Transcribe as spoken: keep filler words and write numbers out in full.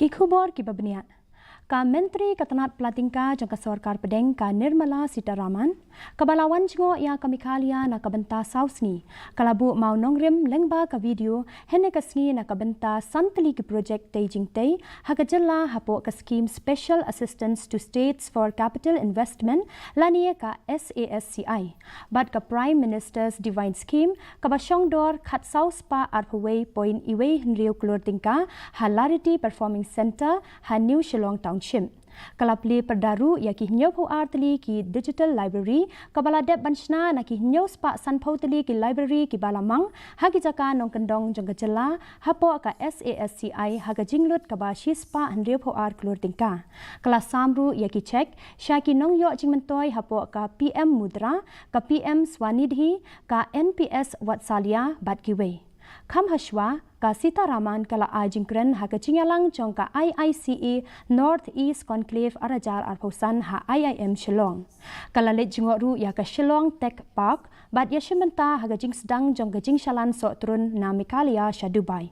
Ki khubor kiba bniah. Ka Myntri ka tnat pla tyngka jong ka sorkar pdeng ka Nirmala Sitharaman, kaba la wan jngoh ïa ka Meghalaya na ka bynta saw sngi, ka la buh mawnongrim lyngba ka video hynne ka sngi na ka bynta san tylli ki project tei jingtei ha ka jylla hapoh ka skhim Special Assistance to States for Capital Investment lane ka SASCI bad ka Prime Minister's Divine Scheme kaba shongdor khatsaw spah arphew wei point wei hynriew klur tyngka ha Lariti Performing Centre ha New Shillong Township. Ka la plie pyrda ruh ïa ki hynñiewphew ar tylli ki digital library kaba la dep ban shna na ki hynñiew spah sanphew tylli ki library kiba la mang ha ki jaka nongkyndong jong ka jylla hapoh ka SASCI ha ka jinglut kaba shi spah hynriewphew ar klur tyngka. Ka la sam ruh ïa ki cheque sha ki nongïoh jingmyntoi hapoh ka PM Mudra, ka PM Swanidhi, ka NPS Vatsalya bad kiwei. Kham hashwa, ka Sitharaman ka la ai jingkren ha ka jingïalang jong ka IICE North East Conclave ar hajar arphew san ha IIM Shillong. Ka la leit jngoh ruh ïa ka Shillong Tech Park bad ïashim bynta ha ka jingsdang jong ka jingshalan sohtrun na Meghalaya sha Dubai.